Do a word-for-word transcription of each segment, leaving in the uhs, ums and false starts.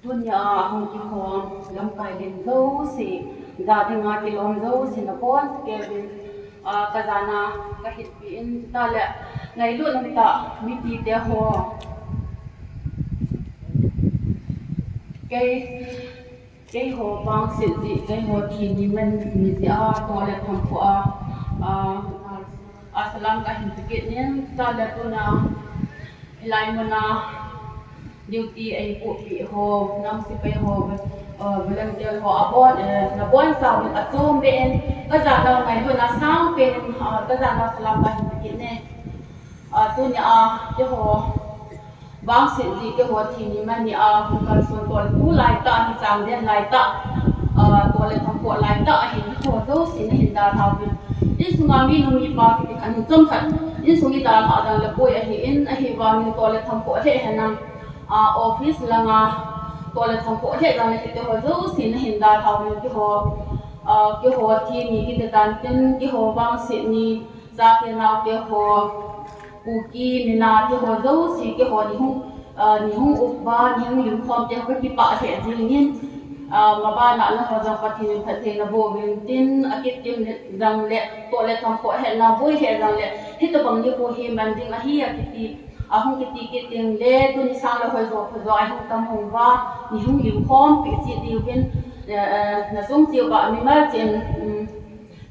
Tunia hung kikhom lamkai lim jouse, ja dinga kilom jouse nabonchauvin, ah, kajana kahinpi in, chuteng le ngailutna tah mipite ho. Kei, keiho vangset jeh, keiho thi ni man ni jeh a, toh le thang pho a, ah, ah, salam kahin pe kit in, chuteng le tuna hilai muna duty eipohpeh ho, nam sepai ho, eh, volunteer ho, abon, eh, nabonchauvin achom beh in, kajana ngailutna sangpen, ah, kajana salam kahin pe kit in. Ah, tunia, keiho vangset jeh, keiho thi ni man ni a, hung kalson toh le tulai tah, ni chang den lai tah, ah, toh le thang pho lai tah ahin, keiho jouse nahin dalhauvin. Insunga minu mipa kiti khat hin chomkhat insung idalhah dan le boi ahin, ahivangin toh le thang pho lheh henlang, ah, office langa toh le thang pho lheh dan le kiti ho jouse nahin dalhauvin, keiho, ah, keiho thi ni kiti tan tin, keiho vangset ni, chate naote ho, Kuki, Mina te ho jouse, keiho ni hung, ah, ni hung upa, ni hung limkhom te ho kakipah lheh jingin, ah, mabana nangho jong Pathen in phatthei naboh uvin tin, akitim jong le, toh le thang pho hetna boi lheh jong le, hitobang nikho hi man ding ahi akiti, ahung kiti kit teng le, tuni sang le hoijo phajo a hung tam hung uva, ni hung limkhom peh cheh diuvin, eh, eh, nasung cheh uva mimal cheh in, um,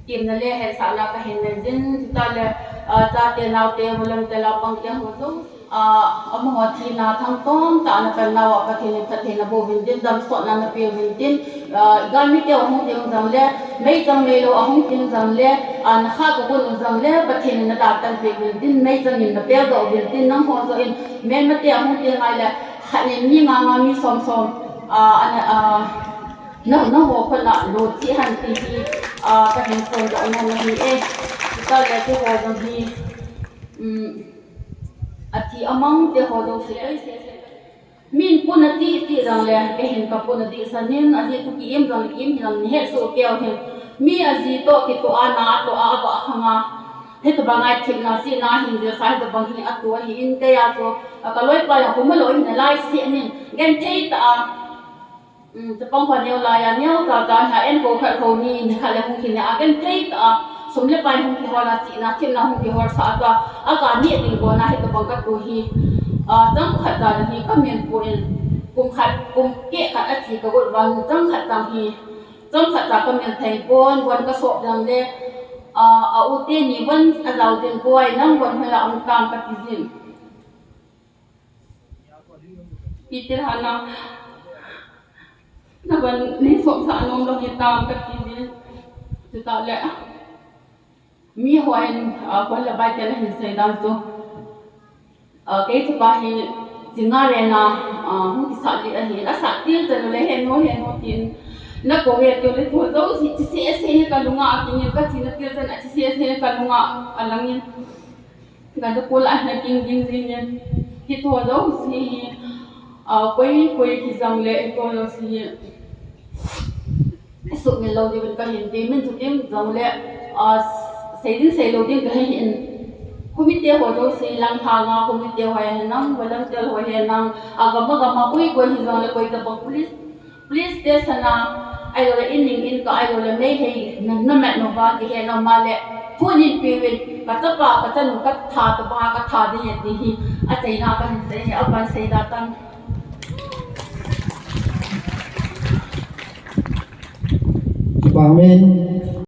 Kimna le hetsahna kahin nei jin, chuteng le, ah, chate naote, volunteer a pang te ho jouse, ah, amaho thina thangtom tah a napan nauva Pathen in phatthei naboh uvin tin, damsotna napeh uvin tin, ah, igalmi te ahung ding jong le, meichang meilou ahung ding jong le, ah, nakha kagon u jong le, Pathen in nadaltan peh uvin tin, meichang in napeldoh uvin tin, nangho joh in, melmate ahung ding ngai le, khat nin mi nga nga mi som som, ah, ana, ah, Na, nangho khut a lo cheh hen ti hi, ah, kahin phondoh nom ahi e. Chuteng le keiho jong hi, um, athi amang te ho jouse. Min puna ti ti jong le, keihin kapuna ti sanin, ajeh chu ki-im jong le ki-im hi jong le hesoh keu hin. Mi aji toh kitoh a, na atoh a, avah khang a. Hitobang a themna sehna hin jeh sa, hitobang hi atoh ahin, keija chu, ah, kaloipa jong kum lou hin alai seh nin, genthei tah a, Um, chapang ho neo laiya, neo tah tah a, en ko khat ko ni, ni khat le hung kine a, genthei tah a, sum le pai hung kihol a, chihna, themna hung kihol sah a, tua, aga neh ding kona hitobang katoh hi, ah, chang khat cha hi kamil poi, kum khat, kum keh khat achi kagot vang, chang khat cha hi, chang khat cha kamil thei pon, von kasop jong le, ah, a u teni von ajao jin poi, nang von hoiya um tam kati jin. Peter Hana, na von nei sop sah nom lou hitam kati jin. Chuteng le, miho in, ah, kon le bai te nahin sei dan chu. Ah, kei chapa hi, Chinga Rena, ah, hung kisah ding ahi. Asah til chan le heno, heno tin. Nakou ve tiu le thu jouse, chi sese hi kalunga akingin, kathina til chan a chi sese hi kalunga alangin. Ganda kul a na king ding ding in. Hitho jouse hi, ah, koi, koi kijong le, hitho jouse hi. Sumil lou ding kahin ti, min chu ding jong le, ah, sei ding sei lou ding kahin. Committee ho jouse lang hanga, committee ho henlang, volunteer ho henlang, agam agam a koi, koi hijong le, koi tabang police Police station a, ahilou le in ning in kah, ahilou le Meitei, na, na mat nom uva, kihe nom uva le, thu nin peuvin, ka chapa, ka chanu, ka tha, tabang a ka tha ding ahi ti hi, achaina kahin sei ahi, aban sei da tan. Kipa min,